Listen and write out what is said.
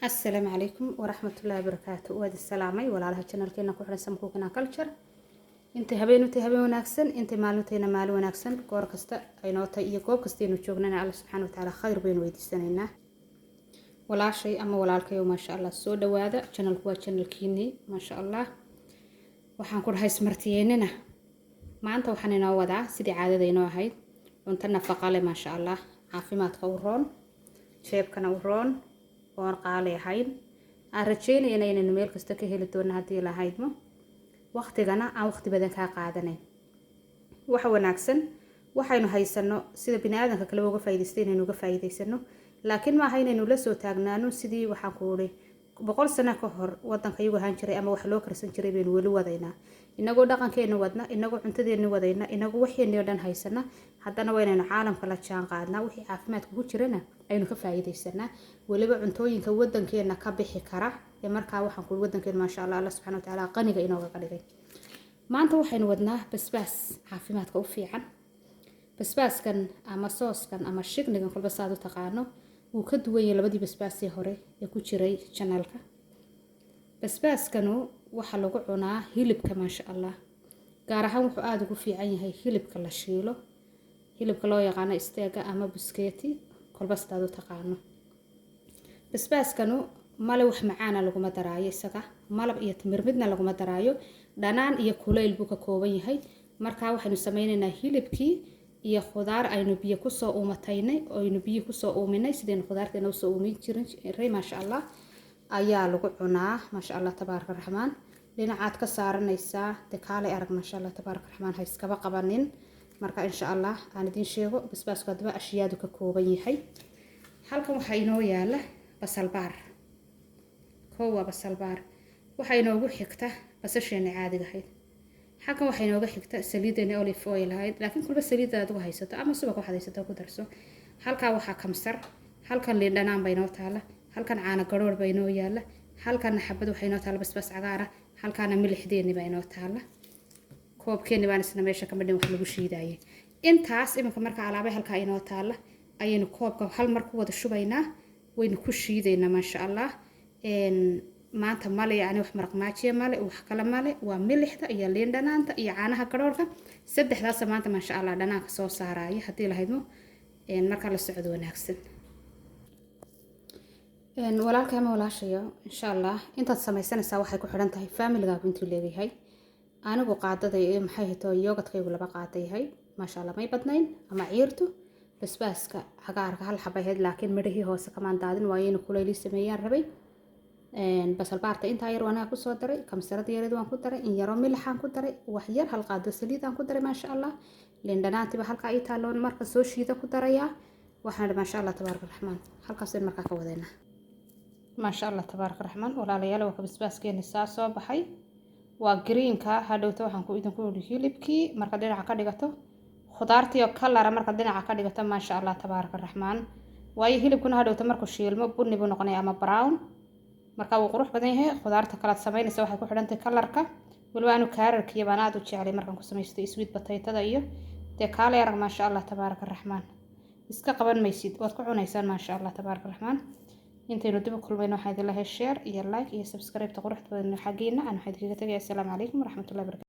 Asalaamu calaykum waraxmatullaahi wabarakaatu. Waad isalaamay walaalaha channelkeena ku xiran Sam Cooking and Culture. Intay habeen u tahay, habeen wanaagsan. Intay maalin u tahayna, maalin wanaagsan. Goor kasta aynoo tahay iyo goob kasta aynu joognana, Alla subxaana watacaala khayr baynu weydiisanaynaa. Walaashay ama walaalkayo, maasha Allah, soo dhawaada. Channelku waa channelkiinii, maasha Allah. Waxaan ku dhahay ismartiyeynina. Maanta waxaan inoo wadaa, sidii caadada inoo ahayd, cunto nafaqa leh, maasha Allah, caafimaadka u roon, jeebkana u roon, oon qaali ahayn. Aan rajeynayana inaynu meel kasta ka heli doono haddii lahaydmo, waqtigana aan waqti badan kaa qaadanayn. Waxa wanaagsan waxaynu haysano sida bini aadanka kale uga faa'idaystay inaynu uga faa'iidaysano, laakiin maaha inaynu la soo taagnaano sidii waxaan ku uri 100 sano ka hor wadanka iyagu ahaan jiray ama wax loo karsan jiray baynu weli wadaynaa. Inagoo dhaqankeenu wadna, inagoo cuntadeenu wadayna, inagoo waxeenii oo dhan haysana, haddana waa inaynu caalamka la jaan qaadnaa. Wixii caafimaadka ku jirana aynu ka faa'iidaysanaa, weliba cuntooyinka wadankeena ka bixi kara ee markaa waxaan ku wadankeena, maasha Allah, Alla subxana watacaala qaniga inoogaga dhigay. Maanta waxaynu wadnaa basbaas caafimaadka u fiican. Basbaaskan ama sooskan ama shignigan, kolba saad u taqaano, wuu ka duwan yahay labadii basbaasii hore ee ku jiray channelka. Basbaaskanu waxaa lagu cunaa hilibka, maasha Allah. Gaar ahaan wuxuu aada ugu fiican yahay hilibka la shiilo, hilibka loo yaqaano steakga ama buskeeti, kolba sidaad u taqaano. Basbaaskanu male wax macaana laguma daraayo isaga, malab iyo timir midna laguma daraayo. Dhanaan iyo kulayl buu ka kooban yahay. Markaa waxaynu sameynaynaa hilibkii iyo khudaar aynu biyo kusoo uumataynay oo aynu biyo kusoo uuminay, sidaynu khudaarteena usoo uumin jiray, maasha Allah, ayaa lagu cunaa, maasha Allah tabaaraka raxmaan. Dhinacaad ka saaranaysaa dee, kaalay arag, maasha Allah tabaaraka raxmaan, ha iskaba qabanin. Marka insha Allah aan idiin sheego basbaasku haddaba ashyaadu ka kooban yahay. Halkan waxaa inoo yaala basal baar. Koow waa basal baar. Waxaa inoogu xigta basasheena caadiga ahayd. Halkan waxaa inooga xigta saliideena olive oil ahayd, laakiin kulba saliidda aad ugu haysato ama subag waxaad haysato ku darso. Halkaa waxaa kamsar, halkan liin dhanaan baa inoo taala, halkan caano garoor baa inoo yaala, halkanna xabad waxaa inoo taala basbaas cagaara, halkaana milixdeeni baa inoo taala, koobkeeni baan isna meesha ka madhin wax lagu shiidaayay. Intaas iminka marka alaabay halkaa inoo taala ayaynu koobka hal mar ku wada shubaynaa, waynu ku shiidaynaa, maasha Allah. Maanta male yani wax maraq maajiya male, wax kale male. Waa milixda iyo liin dhanaanta iyo caanaha garoorka, saddexdaasa maanta, maasha Allah, dhanaanka soo saaraya haddii lahaydmo. Markaa la socdo wanaagsan, walaalka ama walaashayo. Insha Allah intaad samaysanaysaa waxay ku xidhan tahay familigaagu intuu leeyahay. Anigu qaadada maxay hato, yogurtkaygu laba qaada yahay, maasha Allah, may badnayn ama ciirtu. Basbaaska cagaarka hal xabay ahayd, laakiin midhihii hoose kamaan daadin, waayo inuu kulayli sameeyaan rabay. Basal baarta intaa yar wanaa kusoo daray, kamsarada yareed waan ku daray, in yaroo milixaan ku daray, wax yar hal qaado saliidaan ku daray, maasha Allah. Liin dhanaantiiba halkaa ii taaloon marka soo shiida ku darayaa. Waxaan idhi, maasha Allah tabaaraka raxmaan, halkaasaynu markaa ka wadaynaa, maasha Allah tabaaraka raxmaan. Walaalayaal, waa ka basbaaskeeni saa soo baxay, waa greenka. Hadhowta waxaan ku idinku idhi hilibkii marka dhinaca ka dhigato, khudaartii oo kalara marka dhinaca ka dhigato, maasha Allah tabaaraka raxmaan. Waayo hilibkuna hadhowta markuu shiilmo bunni buu noqonaya ama brown, marka wuu qurux badan yahay. Khudaarta kalaad samaynaysa waxay ku xidhantahay colorka. Weliba anu kaararkiya baan aada u jeclay markaan ku samaysto sweet potatoda iyo dee kaalay arag, maasha Allah tabaaraka raxmaan. Iska qaban maysid, waad ku cunaysaan, maasha Allah tabaaraka raxmaan. Intaynu dib u kulmayno, waxaa idin lahay share iyo like iyo subscribe-ta quruxda badan xaggiina. Aan waxaa idinkaga tegaya, assalaamu calaykum waraxmatullahi barakatu.